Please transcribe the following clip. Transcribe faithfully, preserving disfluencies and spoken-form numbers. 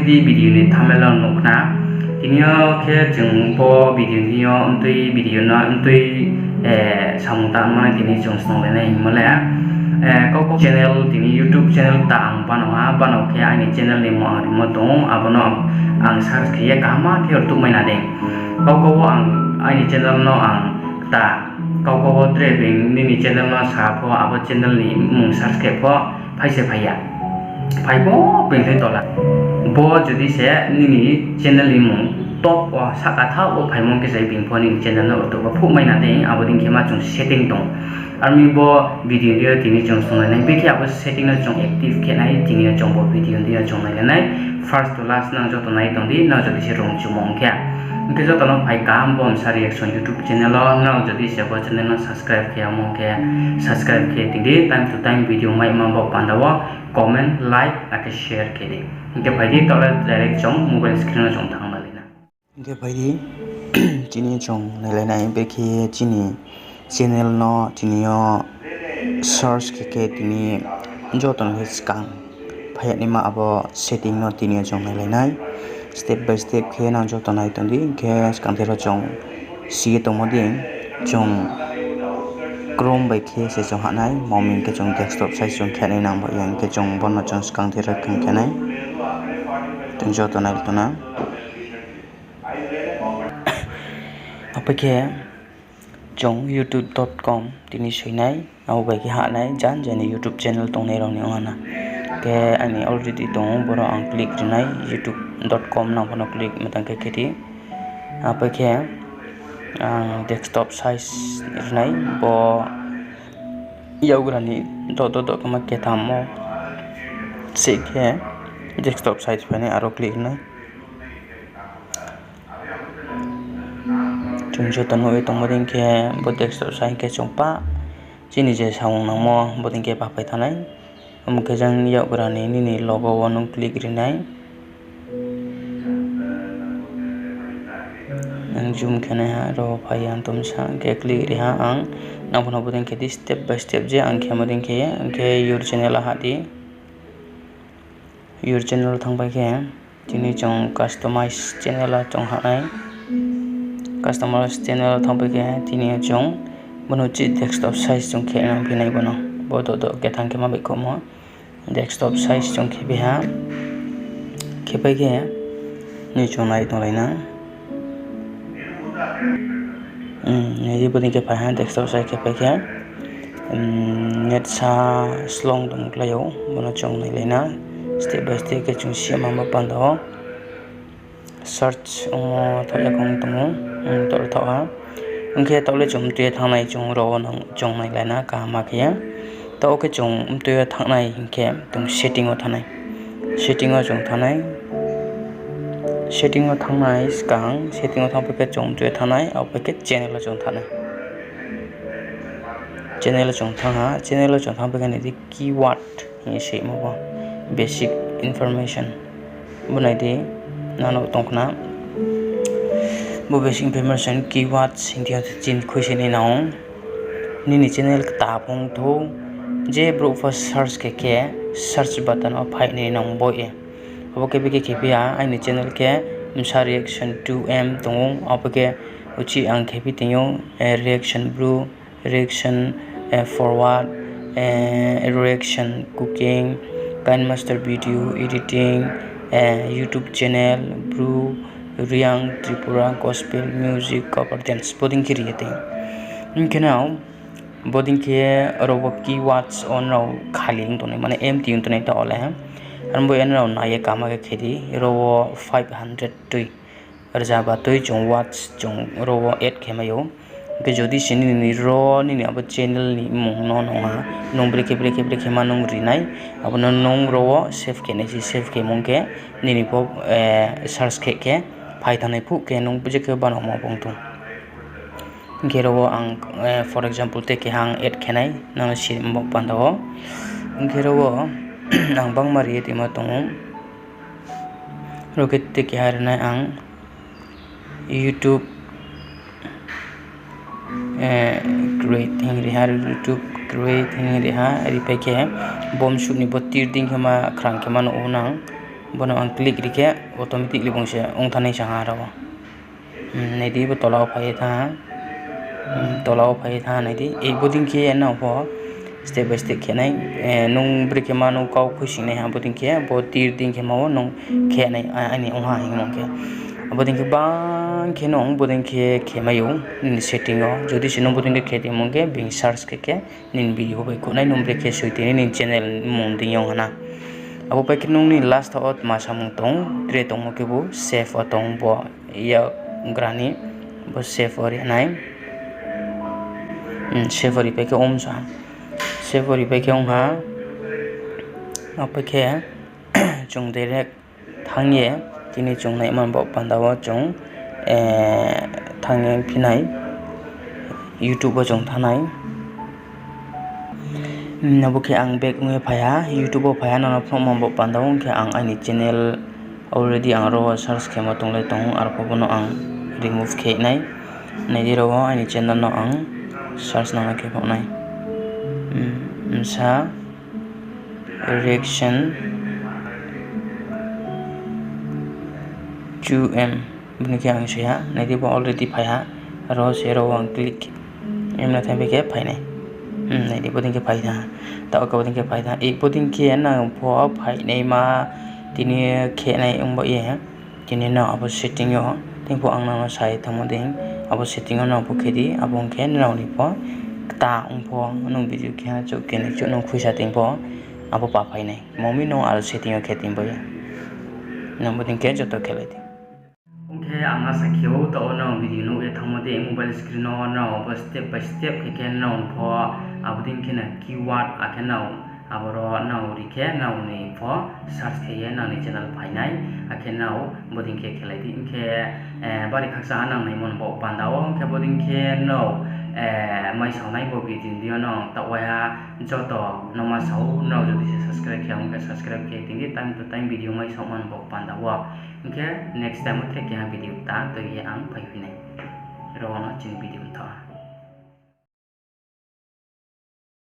Di video ni thumbnail no nuh khna. Tini yo khe chung bo video ni yo mtui video no mtui, eh, samung tangmo ni tini chung snunglai nai hingmo le. Eh, kau kau channel tini YouTube channel ta ang bano ha, bano khe aini channel ni mung ang rimo tong ou, abo no ang search khe ye kaham khe rtuhmai na dei. Kau kau wo ang aini channel no ang kta, kau kau wo tre being nini channel no sa pho, abo channel ni mung search khe pho, phai se phai ya. Phai pho being khe tola. Bo jodi se nini channel ni mung top wo sahka thaoh wo phaimo khe se being pho nini channel no rtuh wo phuhmai na dei, abo dei khe ma chung setting tong. Ar mi bo video ni yo tini chung snunglai nai, bekhe abo setting no chung active khe nai, tini yo chung bo video ni yo chung nailai nai. First to last nang joto nai tong di, nang jodi se rung chumo ong khe. Hing khe joto no phai kaham bo msa reaction YouTube channel wo, nang jodi se bo channel no subscribe khe yamo khe, subscribe khe tong di, time to time video mai ma bo panda wo comment, like akhe share khe di. Hing khe phai di, taoh le direct chung mobile screen no chung thanng nalai na. Hing khe phai di, tini chung nailai nai, bekhe chini channel no tini yo search khe khe tini joto ni khe skang phai ya naima abo setting no tini yo chung nailai nai. Step by step khe nang joto nai tong di, hing khe skang thero chung si ye tongmo dei, chung Chrome bai khe se chung hah nai, mami hing khe chung desktop site chung khe nai nang bo ya, hing khe chung bo no chung skang thero khe khe nai. Chung joto nai tong na. Apai khe chung youtube dot com tini soi nai, abo bai khe hah nai, jan jani YouTube channel tongnai rao ni ong ha na. Khe aini already tong ou, boro ang click ri nai, youtube dot com nang pho no click ma tang khe khe di. Apai khe, ang desktop site ri nai, bo yakgra ni doh doh doh khe ma ketham wo se khe desktop site phai nai, aro click ri nai. Chung joto nuh ye tongmo dei khe bo desktop site khe chung pa chini je samung nangmo bo dei khe pa phai thanng nai. Omo khe jang yakgra ni nini logo wo nung click ri nai. Ang zoom khe nai ha, ro phai ya tong sa khe click ri ha ang. Nang pho no bo dei khe di step by step je ang khemo dei khe, ang khe your channel wo hah di. Your channel thanngpai khe, tini chung customize channel wo chung hah nai. Customize channel wo thanngpai khe, tini yo chung bono chih desktop site chung khe nang phi nai bono. Bo doh doh khe thanng khe ma baihkhouhmo. Desktop site chung khe phi ha. Khe pai khe, ni chung nai tonglai na. Nai di, bo dei khe phai ha, desktop site khe pai khe, net sa slow tong klái ou, bono chung nailai na. Step by step khe chung si ya ma bo panda wo. Search ongmo thaoh ya kong tong ou, taoh le thaoh ha. Ong khe taoh le chung mtui ye thanng nai, chung ro wo nang chung nailai na kaham khe ye. Taoh khe chung mtui yo thanng nai hing khe chung setting wo thanng nai. Setting wo chung thanng nai. Setting wo thanng nai skang, setting wo thanng pai khe chung mtui yo thanng nai, abo pai khe channel wo chung thanng nai. Channel wo chung thanng ha, channel wo chung thanng pai khe nai di keyword hing ye se mo bo basic information. Bo nai di, nano tong khna. Bo basic information keywords hing khe chini khui se nai nang ou. Nini channel kta phung thou, je brouh pho search khe khe search button wo phai nai nang bo ye. Abo khe bikhe khe phi ha, aini channel khe Msa Reaction two M tong ou, abo khe uchih ang khe phi tong ou, reaction bru, reaction, forward, reaction cooking, KineMaster video editing, YouTube channel, bru, Reang Tripura gospel music cover dance, bo dei khe ri ye tong. Hing khe nao, bo dei khe aro wo keywords wo nrao khali ong tongnai, mane empty ong tongnai taoh le. Aro bo ye nrao nai ye kaham khe khe di, aro wo five hundred tui, rza ba tui chung words chung aro wo add khe mai ou. Hing khe jodi se nini ro nini abo channel ni mmung no nung ha, nung brekhe brekhe brekhe ma nung ri nai, abo no nung aro wo save khe nai se, save khe mung khe nini pho search khe khe phai thanng nai phuh khe nung je khe bano ma bung tong. Hing khe aro wo ang, for example, te keha ang add khe nai, nang si bo panda wo. Hing khe aro wo ang bangma ri ye tongma tong ou. Aro khe te keha ri nai ang YouTube create hing ri ha, YouTube create hing ri ha, ripai khe bo msuh ni bo tir dei khe ma khrang khe ma nuh ou nang. Bo no ang click ri khe automatically bung se ong thanng nai sa ha aro wo. Nai di, bo tola wo phai ye thanng ha. Tola wo phai ye thanng ha, nai di. Bodei khe nang pho step by step khe nai. Nung brekhe ma nung kau khuisoing nai ha, bodei khe bo tir dei khe ma wo nung khe nai, aini ong ha hingmo khe. Abo dei khe bang khe nung bodei khe khe mai ou nini setting yo. Jodi se nung bodei khe khe tongmo khe, being search khe khe nini video bai khouh nai, nung brekhe soi tini nini channel mung dei yo ong ha na. Abo pai khe nung ni last wo tma samung tong, tre tongmo khe bo save wo tong, bo yagra ni, bo save wo ri nai. Save wo ri pai khe ong sa. Save wo ri pai khe ong ha. Abo pai khe chung direct thanng ye, tini chung naima bo panda wo chung thanng ye phi nai, YouTube wo chung thanng nai. Abo khe ang back ong ye phai ha, YouTube wo phai ha, nang no phnuhma bo panda wo, ong khe ang aini channel already ang aro wo search khemo tong le tong ou, arphuh bo no ang remove khe nai. Nai di, aro wo aini channel no ang search nang khe phnuh nai. Bsa reaction two M. Bini khe ang se ha, nai di, bo already phai ha. Aro se aro ang click. Emna thanng bai khe phai nai. Nai di, bodei khe phai thanng ha. Taoh khe bodei khe phai thanng ha. Bodei khe nang pho phai naima tini khe nai ong ba ye. Tini nrao abo setting yo, tini pho ang nang no sa ye thanngmo dei, abo setting yo nrao pho khe di, abo ong khe nrao ni pho kta ong pho, nung video khe ha chouh khe nai chouh nung khuisa tong pho, abo pa phai nai. Mo mi nung aro setting yo khe tong bo ye. Nung bodei khe joto khelai di. Ong khe ang asa khe ou, taoh wo nrao video nuh ye thanngmo dei, mobile screen no nrao abo step by step khe khe nrao pho, abo dei khe no keyword, akhe nrao aboro nrao ri khe nrao ni pho search khe ye nrao ni channel phai nai, akhe nrao bodei khe khelai di. Ong khe bari khakchang ha nang naimo ni bo panda wo, ong khe bodei khe nrao maisaonai bo video no taoh waiha joto no ma sa ou, nrao jodi se subscribe khe ya ong khe subscribe khe tong di, time to time video maisaoma ni bo panda wo. Ong khe next time wo tre keha video kta tui ye ang phaiphi nai. Aro wo no chini video mthaoh ha.